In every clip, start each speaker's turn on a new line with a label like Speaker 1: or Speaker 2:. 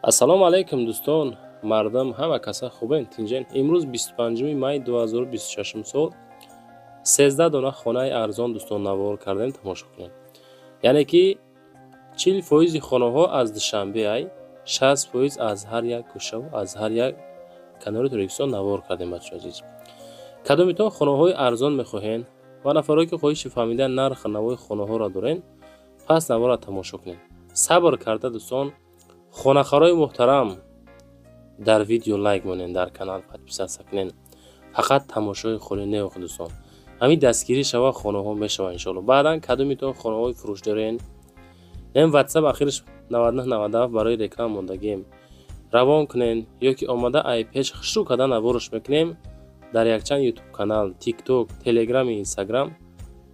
Speaker 1: Ассалому алайкум, дӯстон, мардам, ҳама каса хубен, тинҷен? Имрӯз 25 май 2026 сол, 13 дона хонаи арзон, дӯстон, навор кардем, тамошо кунем. Яъне ки 40 фоизи хонаҳо аз Душанбе ай, 60 фоиз аз ҳар як гӯшаву аз ҳар як канори Тоҷикистон навор кардем. Бачаҳо азиз, кадомитон хонаҳои арзон мехоҳен ва нафарое ки хоҳиши фаҳмидан нарх навои хонаҳоро дорен, пас наворро тамошо кунед сабр карда. Дӯстон, хонахарои муҳтарам, дар видео лайк монед, дар канал подписаться кунед. Фақат тамошои холӣ не, охи дӯстон, ҳамин дастгирӣ шава, хонаҳо мешава, иншоалло. Баъдан кадомитон хонаҳои фурӯш дорен, ем ватсап ахираш 9997 барои реклама мондагием, равон кунен ё ки омада ай пеш хушрӯ карда наворш мекунем. Дар якчанд ютуб канал, тикток, телеграми, инстаграм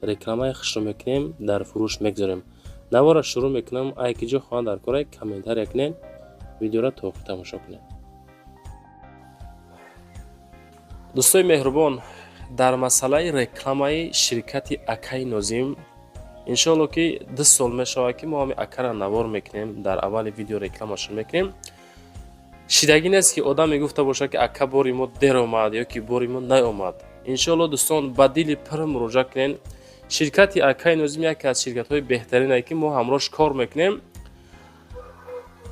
Speaker 1: рекламаи хушрӯ мекунем, дар фурӯш мегузорем. Наворро шурӯъ мекунам. Ай ки ҷо хона дар кора, комментария кунед, видеоро то охир тамошо кунед. Дӯстои меҳрубон, дар масъалаи рекламаи ширкати акаи Нозим, иншоалло ки 2 сол мешавад, ки мо ҳами акара навор мекунем, дар аввали видео рекламашон мекунем. Шидагӣ нест, ки одам мегуфта бошад, ки ака, бори мо дер омад ё ки бори мо наомад. Иншоалло, дӯстон, ба дили пур муроҷиат кунед. Ширкати акаи Нозим яке аз ширкатҳои беҳтарине, ки мо ҳамроҳш кор мекунем.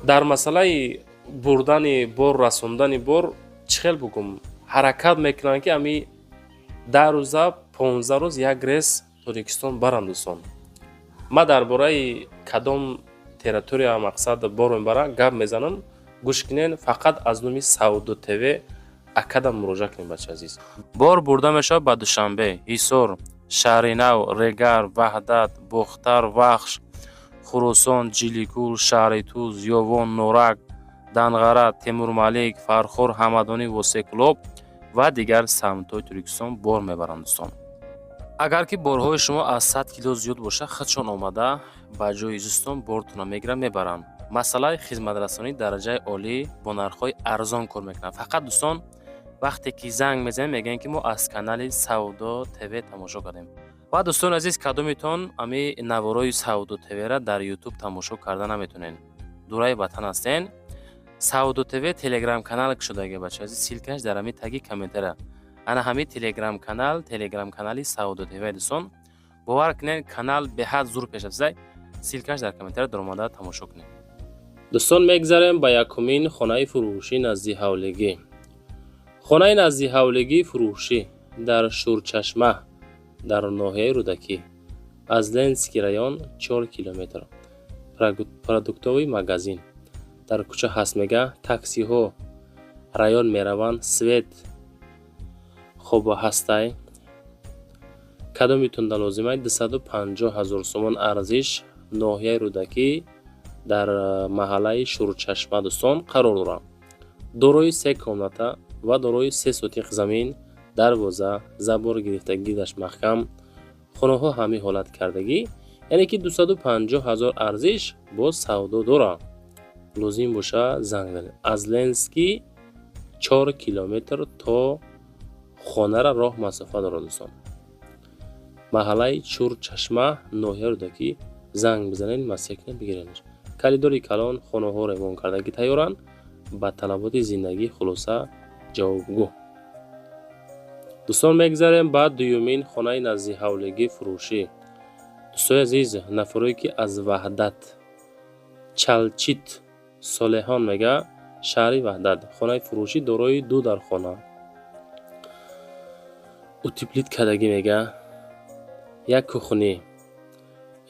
Speaker 1: Дар масъалаи бурдани бор, расондани бор, чӣ хел бугум, ҳаракат мекунанд, ки ҳами 10 рӯза, 15 рӯз як рейс Тоҷикистон баранд. Дӯстон, ман дар бораи кадом территория, мақсад, бор мебарам, гап мезанам, гӯш кунед. Фақат аз номи Савдо ТВ акадам муроҷиат кунед. Бача азиз, бор бурда мешавад ба Душанбе, Ҳисор, Шаҳринав, Регар, Ваҳдат, Бохтар, Вахш, Хуросон, Ҷиликул, шаҳри Туз, Ёвон, Норак, Данғара, Темурмалик, Фархор, Ҳамадонӣ, Восеъ, ва дигар самтҳои Тоҷикистон бор мебаранд. Дӯстон, агар ки борҳои шумо аз 100 кило зиёд бошад, худшон омада ба ҷои зистон бортонро мегиранд, мебаранд. Масъалаи хизматрасонии дараҷаи олӣ, бо нархҳои арзон кор мекунанд. Фақат, дӯстон, вақте ки занг мезанем, мегӯем, ки мо аз канали Савдо ТВ тамошо кардем. Ва дӯстони азиз, кадомитон ами наворои Савдо ТВра дар Ютуб тамошо карда наметонед, дураи ватан ҳастен, Савдо ТВ телеграм канал кушодаги. Бача азиз, ссылка ш дар ҳами таги комментария. Ана ҳами телеграм канал, телеграм канали Савдо ТВ. Дӯстон, бовар кунед, канал беҳад зур пешрафтаи. Ссылка ш дар комментария, даромада тамошо кунед. Дӯстон, мегзарем ба якумин хонаи фурӯшӣ назди ҳавлигӣ. Хонаи назди ҳавлигии фурӯшӣ дар Шурчашма, дар ноҳияи Рӯдакӣ, аз Ленинский район 4 километр, продуктовый магазин дар кӯча ҳаст, мега, таксиҳо район мераванд, свет хоб ҳастай. Кадомитонда лозимай? 250 000 сомон арзиш, ноҳияи Рӯдакӣ, дар маҳаллаи Шурчашма, дӯстон, қарор дорад. Дорои се комната ва дорои 3 сотиқ замин, дарвоза, забор гирифта, гирдаш маҳкам. Хонаҳо ҳамин ҳолат кардагӣ, яъне ки 250 000 арзиш, боз савдо дорад. Лозим боша, занг занед. Аз Ленинский 4 километр то хонара роҳ масофа дорад. Дӯстон, маҳаллаи Чурчашма, ноҳияи Рӯдакӣ, занг бизанед, масия кунед, бигиренаш. Коридори калон, хонаҳо ремонт кардагӣ, тайёранд, ба талаботи зиндагӣ хулоса ҷавобгӯ. Дӯстон, мегзарем ба дуюмин хонаи назди ҳавлигӣ фурӯшӣ. Дӯстои азиз, нафарое ки аз Ваҳдат, Чалчит Солеҳон мега, шаҳри Ваҳдат, хонаи фурӯшӣ дорои ду дархона, утеплить кардагӣ, мега, як кухня,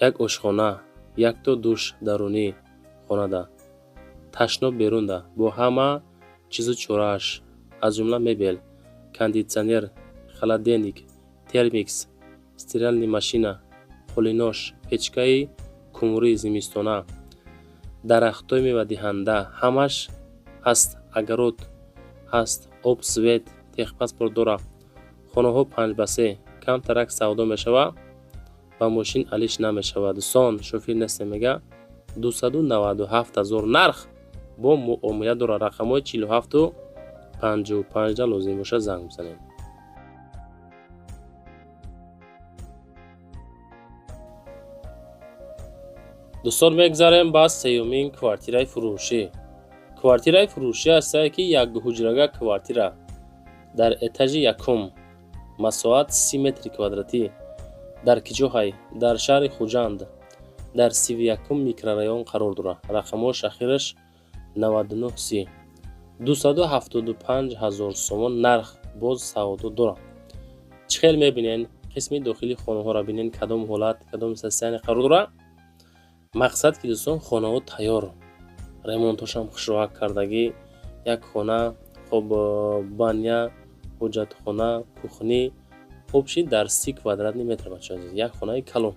Speaker 1: як ошхона, якто душ дарунӣ хонада, ташноб берунда, бо ҳама чизу чорааш, аз ҷумла мебел, кондитсионер, холодильник, термикс, стиральный машина, холинош, печкаи кумрии зимистона, дарахтҳои мевадиҳанда ҳамаш ҳаст, огород ҳаст, об, свет, техпаспорт дорад. Хонаҳо 5 ба 3, камтарак савдо мешавад, ба мошин алиш намешавад. Дӯстон, шофир нестем, мега. 297 000 нарх, бо муомила дорад. Рақамҳои 47-у 55-да лозим бошад, занг бизанед. Дӯстон, мегзарем ба сеюмин квартираи фурӯшӣ. Квартираи фурӯшӣ ҳастае, ки як ҳуҷрага квартира дар этажи якум, масоҳат 30 метри квадратӣ. Дар киҷоҳай? Дар шаҳри Хуҷанд, дар 31-ум микрорайон қарор дорад. Рақамҳош ахираш 99 30. 275 ҳазор сомон нарх, боз савдо дорад. Чӣ хел мебинен, қисми дохили хонаҳоро бинен, кадом ҳолат, кадом состояние қарор дорад. Мақсад ки, дӯстон, хонаҳо тайёр, ремонтошам хушроҳак кардагӣ. Як хона, хоб, баня, ҳоҷатхона, кухни, общий дар 30 квадратный метр. Бачаи азиз, як хонаи калон,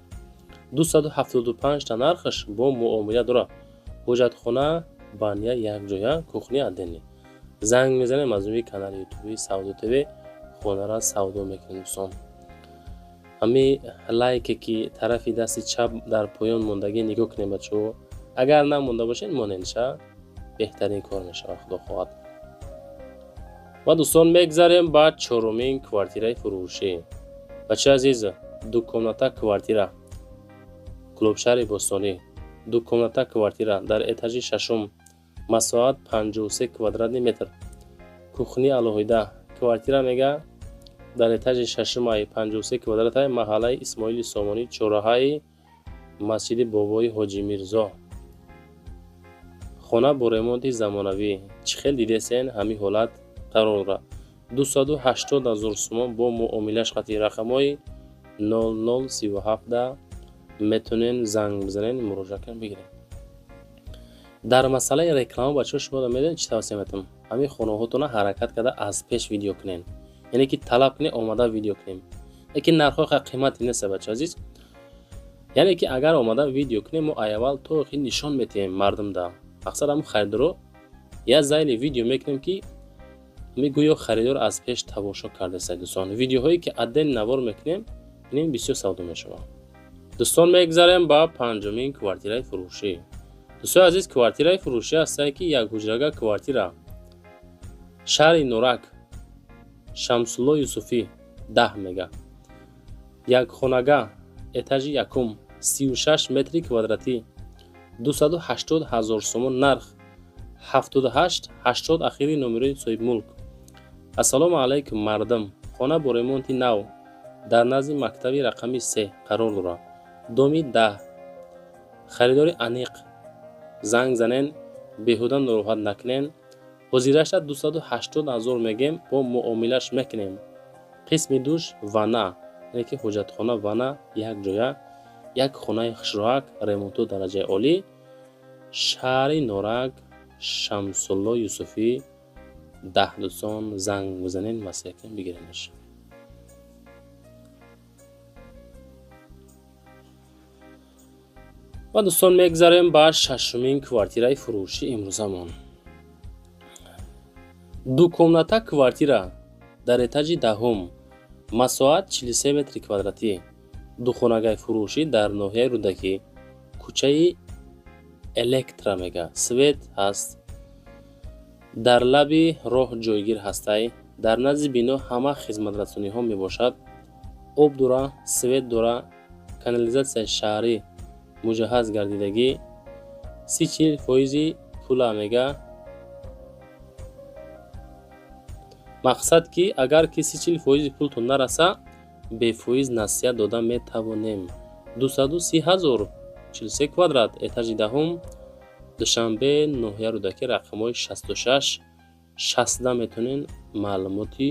Speaker 1: 275 та нархаш, бо муомила дорад. Ҳоҷатхона, баня якҷоя, кухни отдельный. Занг мезанем, аз рӯи канали ютуби Савдо ТВ хонара савдо мекунем. Дӯстон, ҳами лайке, ки тарафи дасти чап дар поён мондагӣ, нигоҳ кунем, бачаҳо. Агар намонда бошед, моненша, беҳтарин кор мешавад, худо хоҳад. Ва, дӯстон, мегзарем ба чорумин квартираи фурӯшӣ. Бачаи азиз, дукомната квартира, Клубшаҳри бостонӣ, дукомната квартира дар этажи шашум, масоҳат 53 квадратный метр, кухни алоҳида. Квартира мега дар этажи шашумай, 53 квадратай, маҳаллаи Исмоили Сомонӣ, чорраҳаи масҷиди Бобои Ҳоҷи Мирзо. Хона бо ремонти замонавӣ, чӣ хел дидесен, ҳамин ҳолат қарор дорад. 280 ҳазор сомон бо муомилаш қати. Рақамҳои 0037 метавонен занг бизанен, муроҷиат кунед, бигиред. Дар масъалаи реклама, бачаҳо, шумо медонед чӣ тавсия метавам? Ҳамин хонаҳотона ҳаракат карда аз пеш видео кунен, яъне ки талаб кунед, омада видео кунем. Лекин нархҳо қимати неста, бача азиз. Яъне ки агар омада видео кунем, мо айаввал то охир нишон метиҳем мардумда. Мақсад, ҳамн харидоро як зайли видео мекунем, ки гӯё харидор аз пеш тамошо кардааст. Дӯстон, видеоҳое ки отдельно навор мекунем, бинем, бисёр савдо мешавад. Дӯстон, мегзарем ба панҷумин квартираи фурӯшӣ. Дӯстони азиз, квартираи фурӯшӣ ҳастае, ки як ҳуҷрага квартира, шаҳри Норак, Шамсулло Юсуфӣ 10 мега, якхонага, этажи якум, 36 метри квадратӣ, 280 ҳазор сомон нарх, 78 80 ахири номерои соҳибмулк. Ассалому алайкум, мардум! Хона бо ремонти нав дар назди мактаби рақами 3 қарор дорад, доми 10. Харидори аниқ занг занен, беҳуда нороҳат накунен. Ҳозираша 280 ҳазор мегем, бо муомилаш мекунем. Қисми душ, ванна, яъне ки ҳоҷатхона, ванна якҷоя. Як хонаи хушроҳак, ремонту дараҷаи олӣ, шаҳри Норак, Шамсулло Юсуфӣ 10. Дӯстон, занг бизанед, маслиҳат кунем, бигиренаш. Ва, дӯстон, мегзарем ба шашумин квартираи фурӯшӣ имрӯзамон. Дукомната квартира дар этажи 10-ум, масоҳат 43 метри квадратӣ, духонагаи фурӯшӣ дар ноҳияи Рӯдакӣ, кӯчаи Электра мега, свет ҳаст, дар лаби роҳ ҷойгир ҳастай, дар назди бино ҳама хизматрасониҳо мебошад, об дора, свет дора, канализатсияи шаҳрӣ муҷаҳҳаз гардидагӣ. 30-40 фоизи пула мега. Мақсад ки, агар ки 30-40 фоизи пултон нараса, бефоиз насия дода метавонем. 230 ҳазор, 43 квадрат, этажи 10-ум, Душанбе, ноҳия Рӯдакӣ, рақамҳои 66 60 метавонен маълумоти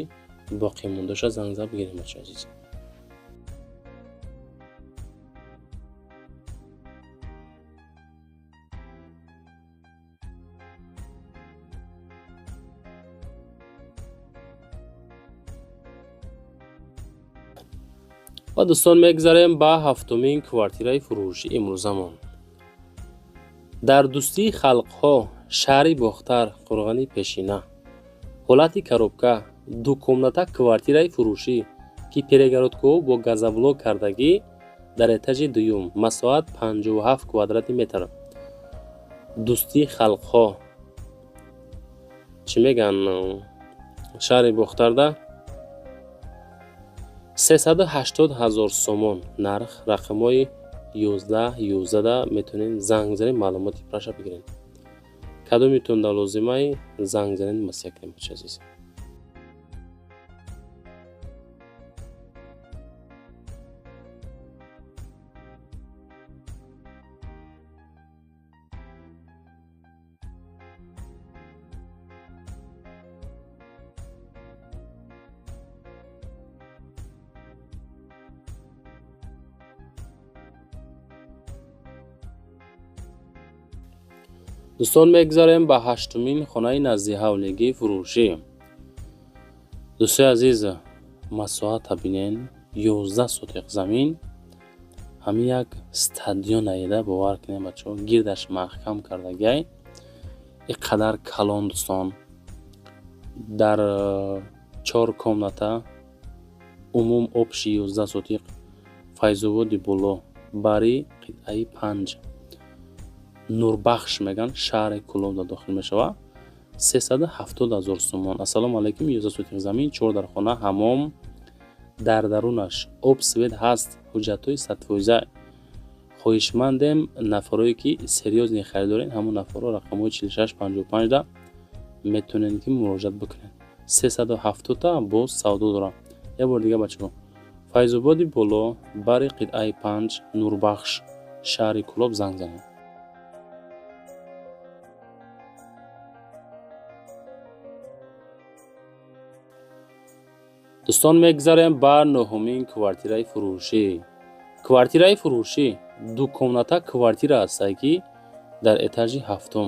Speaker 1: боқимондаша занг зад бигирем, бачаи азиз. Ва, дӯстон, мегзарем ба ҳафтумин квартираи фурӯшӣ имрӯзамон. Дар Дӯстии халқҳо, шаҳри Бохтар, қурғани пешина, ҳолати коробка, дукомната квартираи фурӯшӣ, ки перегородкаҳо бо газоблок кардагӣ, дар этажи дуюм, масоҳат 57 квадратный метр. Дӯстии халқҳо, чӣ мегӯянд, шаҳри Бохтарда, 380 ҳазор сомон нарх, рақамҳои 11 11 метавонед занг бизанед, маълумоти пурраша бигиред. Кадомитон дар лозимай, занг занед, маслиҳат кунем, бачаи азиз. Дӯстон, мегузарем ба ҳаштумин хонаи наздиҳавлигии фурӯшӣ. Дӯстои азиз, масоҳата бинен, 11 сотиқ замин, ҳамин як стадион аеда, бовар кунем, бачаҳо, гирдаш маҳкам кардагиай, ин қадар калон. Дӯстон, дар чор комната, умум общий 11 сотиқ, Файзободи Боло, бари қитъаи 5, Нурбахш меган, шаҳри Кӯлоб дар дохил мешавад. 370 000 сомон. Ассалому алайкум. 11 сотиқ замин, чор дархона, ҳамом дар дарунаш, об, свет ҳаст, ҳуҷҷатҳои 100%. Хоҳишмандем, нафарое ки серьёзный харидорен, ҳамон нафарро рақамҳои 46 55 да метавонед ки муроҷиат бикунед. 370-та боз савдо дорам. Як бори дига, бачаҳо, Файзободи Боло, бари қитъаи 5, Нурбахш, шаҳри Кӯлоб, занг занед. Дӯстон, мегузарем ба нуҳумин квартираи фурӯшӣ. Квартираи фурӯшӣ дукомната квартира ҳастае, ки дар этажи ҳафтум,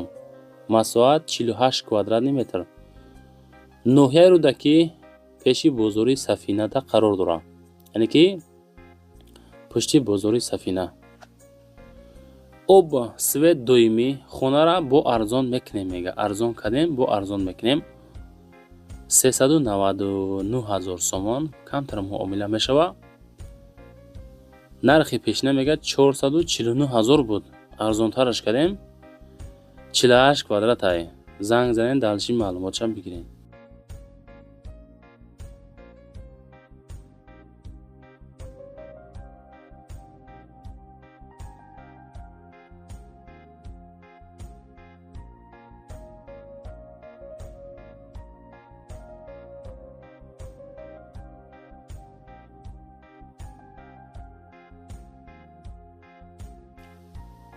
Speaker 1: масоҳат 48 квадратный метр, ноҳияи Рӯдакӣ, пеши бозори Сафината қарор дорад, яъне ки пушти бозори Сафина. Об, свет доимӣ. Хонара бо арзон мекунем, мега, арзон кардем, бо арзон мекунем. 399 ҳазор сомон, камтар муомила мешавад. Нархи пешина, мегӯяд, 449 ҳазор буд, арзонтараш кардем. 48 квадратай. Занг занед, дальше маълумотшам бигиред.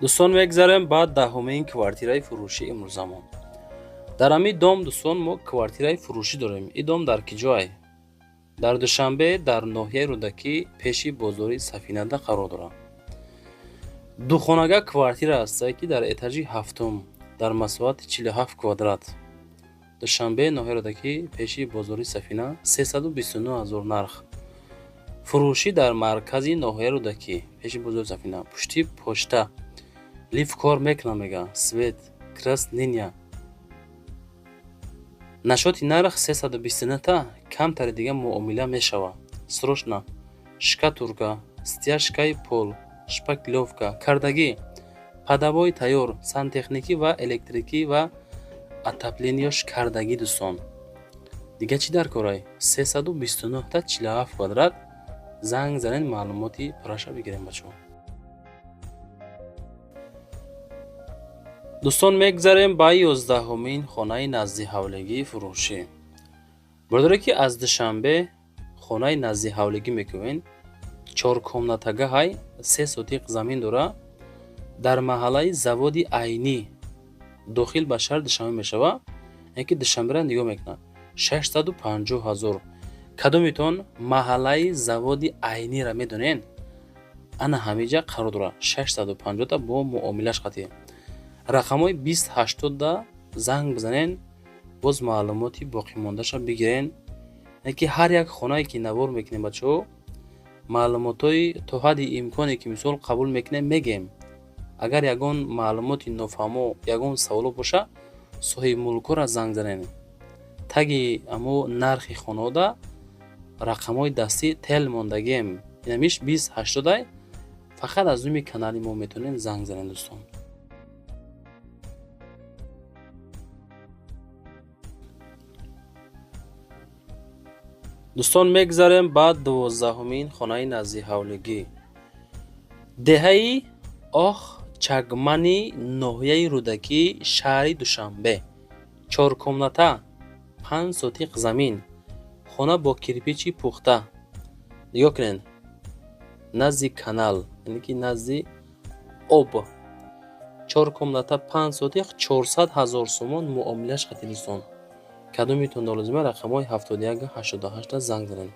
Speaker 1: Дӯстон, мегузарем ба даҳумин квартираи фурӯшӣ имрӯзамон. Дар ҳамин дом, дӯстон, мо квартираи фурӯшӣ дорем. Ин дом дар киҷое? Дар Душанбе, дар ноҳияи Рӯдакӣ, пеши бозори Сафинада қарор дорад. Духонага квартира ҳастае, ки дар этажи ҳафтум, дар масоҳати 47 квадрат, Душанбе, ноҳияи Рӯдакӣ, пеши бозори Сафина, 329 ҳазор нарх. Фурӯшӣ дар маркази ноҳияи Рӯдакӣ, пеши бозори Сафина, пушти почта. Лифт кор мекунад, мега, свет красный. Насчёти нарх 329-та камтари дига муомила мешавад. Срочно. Штукатурка, стяжкаи пол, шпаклёвка кардагӣ, ходовой тайёр, сантехникӣ ва электрикӣ ва отопления ш кардагӣ. Дӯстон, дига чӣ дар корай? 329-та, 47 квадрат. Занг занед, маълумоти пурраша бигирем, бачаҳо. Дӯстон, мегузарем ба 11-умин хонаи наздиҳавлигии фурӯшӣ. Бародаре ки аз Душанбе хонаи наздиҳавлигӣ мекунед, чоркомнатагаҳай, 3 сотиқ замин дора, дар маҳаллаи Заводи Айнӣ, дохил ба шаҳри Душанбе мешавад, яъне ки Душанберо нигоҳ мекунад. 650 ҳазор. Кадомитон маҳаллаи Заводи Айниро медонед? Ана ҳамиҷа қарор дорад. 650-та бо муомилаш қатъӣ. Рақамҳои 20 80-да занг бизанед, боз маълумоти боқимондаша бигирен. Яъне ки ҳар як хонае ки навор мекунем, бачаҳо, маълумотҳои то ҳадди имконе ки мисол қабул мекунем, мегем. Агар ягон маълумоти нофаҳмо, ягон саволо боша, соҳибмулкҳоро занг занед. Таги амо нархи хонаода рақамҳои дастӣ тел мондагием. Инамиш 20 80-ай, фақат аз номи канали мо метавонед занг занед, дӯстон. Дӯстон, мегузарем ба 12-умин хонаи наздиҳавлигӣ. Деҳаи Оҳ
Speaker 2: Чакмани, ноҳияи Рӯдакӣ, шаҳри Душанбе. Чоркомната, 5 сотиқ замин, хона бо кирпичи пухта. Нигоҳ кунед, назди канал, яъне ки назди об. Чор комната, 5 сотиқ, 400 000 сомон муомилаш қати, дӯстон. Кадомитон лозима, рақамҳои 71 88 занг занед.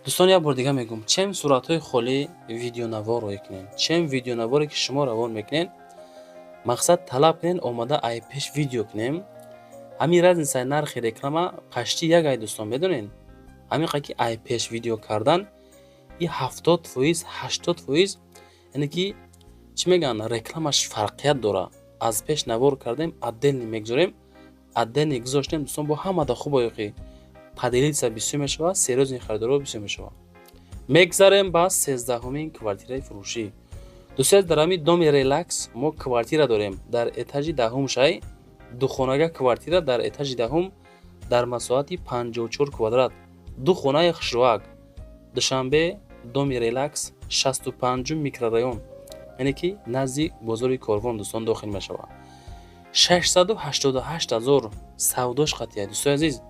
Speaker 2: Дӯстон, як бор дига мегӯм: чем суратҳои холӣ видеонавор роӣ кунед, чем видеонаворе ки шумо равон мекунед, мақсад талаб кунед, омада ай пеш видео кунем. Ҳамин разницаи нархи реклама почти як ай, дӯстон, медонед, ҳамин қа ки ай пеш видео кардан и 70%, 80%, яъне ки чӣ мегӯянд, рекламаш фарқият дорад. Аз пеш навор кардем, отдельный мегузорем, отдельный гузоштем, дӯстон, бо ҳамада хуб оёқи поделиться бисёр мешавад, серьёзный харидорҳо бисёр мешавад. Мегзарем ба 13-ҳумин квартираи фурӯшӣ. Дӯстони, дар ҳамин доми Релакс мо квартира дорем дар этажи 10-ум шай, духонага квартира дар этажи 10-ум, дар масоҳати 54 квадрат, ду хонаи хушрӯак. Душанбе, доми Релакс, 65-ум микрорайон, яъне ки назди бозори Корвон, дӯстон, дохил мешавад. 688 000 савдош қатия. Дӯстои азиз,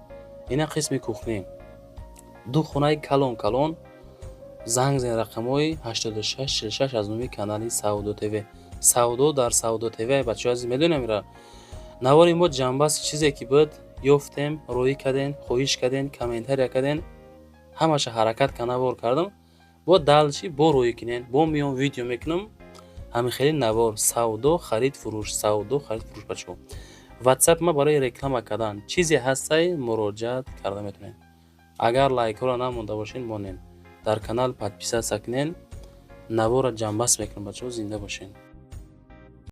Speaker 2: ина қисми кухня, ду хонаи калон калон. Занг зен рақамҳои 86 46 аз номи канали Савдо ТВ. Савдо дар Савдо ТВ. Бачаҳои азиз, медонем, ира навори мо ҷанбаси чизе ки буд, ёфтем, роӣ кардем, хоҳиш кардем, комментария кардем, ҳамаша ҳаракат ка навор кардам. Бо дальше бо роӣ кунем, бо меом, видео мекунам. Ҳамин хели навор, савдо, харид, фурӯш, савдо, харид, фурӯш. Бачаҳо, Ватсап ма барои реклама кардан чизе ҳастай, муроҷиат карда метавонед. Агар лайкҳоро намонда бошед, монем, дар канал подписаться кунед. Наворро ҷамъбаст мекунам. Бачаҳо, зинда бошед.